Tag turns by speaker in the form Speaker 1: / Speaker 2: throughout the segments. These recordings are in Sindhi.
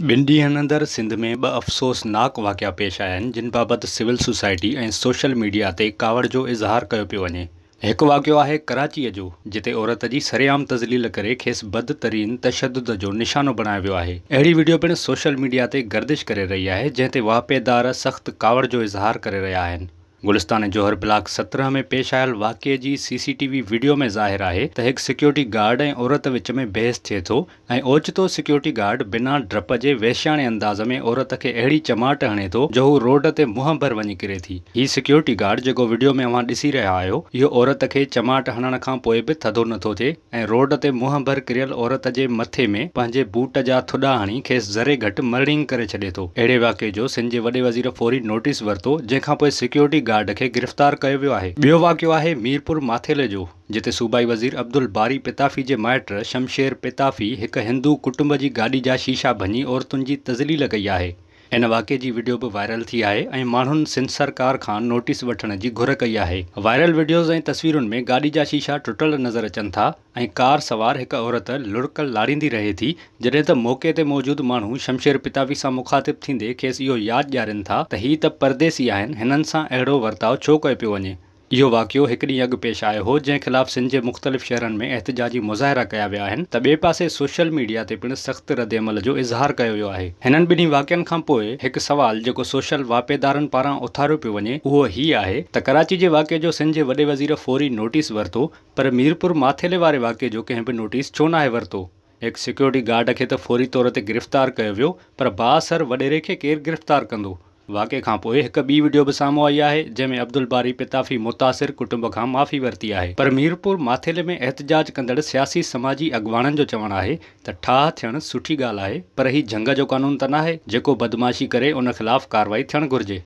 Speaker 1: ٻن ڏينهن اندر سنڌ ۾ ٻه افسوسناڪ واقعا پيش آيا آهن جن بابت سول سوسائٽي ۽ سوشل ميڊيا تي ڪاوڙ جو اظهار ڪيو پيو وڃي. هڪ واقعو آهي ڪراچيء جو جتي عورت جي سرعام تذليل ڪري کيس بدترين تشدد جو نشانو بڻايو ويو آهي. اهڙي وڊيو پڻ سوشل ميڊيا تي گردش ڪري رهي آهي جنهن تي واهپيدار سخت ڪاوڙ جو اظهار ڪري رهيا آهن. گلستان جوهر بلاڪ 17 ۾ پيش آيل واقعي جي C C T V video ۾ ظاهر آهي ته هڪ سيڪيورٽي گارڊ ۽ عورت وچ ۾ بحث ٿئي ٿو ۽ اوچتو سيڪيورٽي گارڊ بنا ڊپ جي وحشياڻي انداز ۾ عورت کي اهڙي چماٽ هڻي ٿو جو هو روڊ تي منهن ڀر وڃي ڪري ٿي. هي سيڪيورٽي گارڊ جيڪو وڊيو ۾ اوهان ڏسي رهيا آهيو اهو عورت کي چماٽ هڻڻ کان پوء به ٿڌو نٿو ٿئي ۽ روڊ تي منهن ڀر ڪريل عورت جي مٿي ۾ پنهنجي بوٽ جا ٿڏا هڻي کيس ذري گهٽ مرڻينگ ڪري ڇڏي ٿو. اهڙي واقعي جو سنڌ جي وڏي وزير فوري نوٽيس ورتو، جنهن کانپوء سيڪيورٽي گارڊ کي گرفتار ڪيو ويو آهي. ٻيو واقعو آهي ميرپور ماٿيلي جو، جتي صوبائي وزير عبدالباري پتافي جي مائٽ شمشير پتافي هڪ هندو ڪٽنب جي گاڏي جا شيشا ڀڃي عورتن جي تذليل ڪئي آهي. ان واقعي جي وڊيو به وائرل ٿي آهي ۽ ماڻهن سنڌ سرڪار کان نوٽيس وٺڻ جي گهر ڪئي آهي. وائرل وڊيوز ۽ تصويرن ۾ گاڏي جا شيشا ٽٽل نظر اچن ٿا ۽ ڪار سوار هڪ عورت لڙڪ لاڙيندي رهي ٿي جڏهن ته موقعي تي موجود ماڻهو شمشير پتافي سان مخاطب ٿيندي کيس اهو ياد ڏيارين ٿا ته هي ته پرديسي آهن هنن سان اهڙو ورتاء ڇو ڪيو پيو وڃي. اهو واقعو هڪ ڏينهن اڳ پيش آيو هو، جنهن خلاف سنڌ جي مختلف شهرن ۾ احتجاجي مظاهرا ڪيا ويا آهن ته ٻئي پاسي سوشل ميڊيا تي پڻ سخت ردعمل جو اظهار ڪيو ويو آهي. هنن ٻنهي واقعن کان پوء هڪ سوال جيڪو سوشل واهپيدارن پاران اٿاريو پيو وڃي اهو هي آهي ته ڪراچي جي واقعي جو سنڌ جي وڏي وزير فوري نوٽيس ورتو پر ميرپور ماٿيلي واري واقعي جو ڪنهن به نوٽيس ڇو ناهي ورتو؟ هڪ سيڪيورٽي گارڊ کي ته فوري طور تي گرفتار ڪيو ويو پر بااثر وڏيري کي ڪير گرفتار ڪندو؟ واقعي کان پوء هڪ ٻي وڊيو به سامهون آئي آهي، جنهن ۾ عبدالباري پتافي متاثر ڪٽنب کان معافي ورتي آهي پر ميرپور ماٿيلي ۾ احتجاج ڪندڙ سياسي سماجي اڳواڻن جو چوڻ آهي ته ٺاهه ٿيڻ سٺي ڳالهه آهي پر هي جهنگ جو قانون ته ناهي، جيڪو بدمعاشي ڪري ان خلاف ڪارروائي ٿيڻ گهرجي.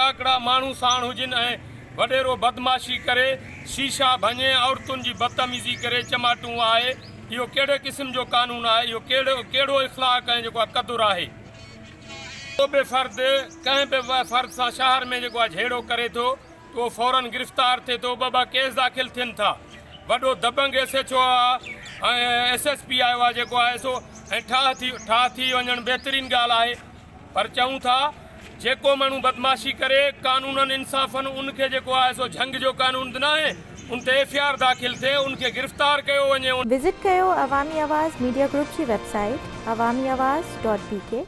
Speaker 2: ڪاڪڙا ماڻهو ساڻ هجن ۽ وڏيرو بدمعاشي ڪري، شيشا ڀڃي، عورتن جي بدتميزي ڪري، چماٽون آهي، اهو ڪهڙي قسم جو قانون آهي، اهو ڪهڙو اخلاق ۽ جيڪو آهي قدر آهي. ڪو به فرد ڪنهن به فرد سان شهر ۾ جيڪو آهي جهيڙو ڪري ٿو ته اهو فورن گرفتار ٿئي ٿو، ٻه ٻه ڪيس داخل ٿين ٿا، وڏو دبنگ ايس ايڇ او آ ۽ ايس ايس پي آيو آهي جيڪو آهي سو ۽ ٺاهه ٿي ٺاهه ٿي وڃڻ بهترين ڳالهه آهي پر چئون ٿا جيڪو ماڻهو بدمعاشي ڪري قانونن انصافن ان کي جيڪو آهي سو جهنگ جو قانون ته ناهي ان تي ايف I R داخل ٿئي ان کي گرفتار ڪيو وڃي ان
Speaker 3: وزٽ ڪيو عوامي آواز ميڊيا گروپ جي website Awami Awaz dot B K.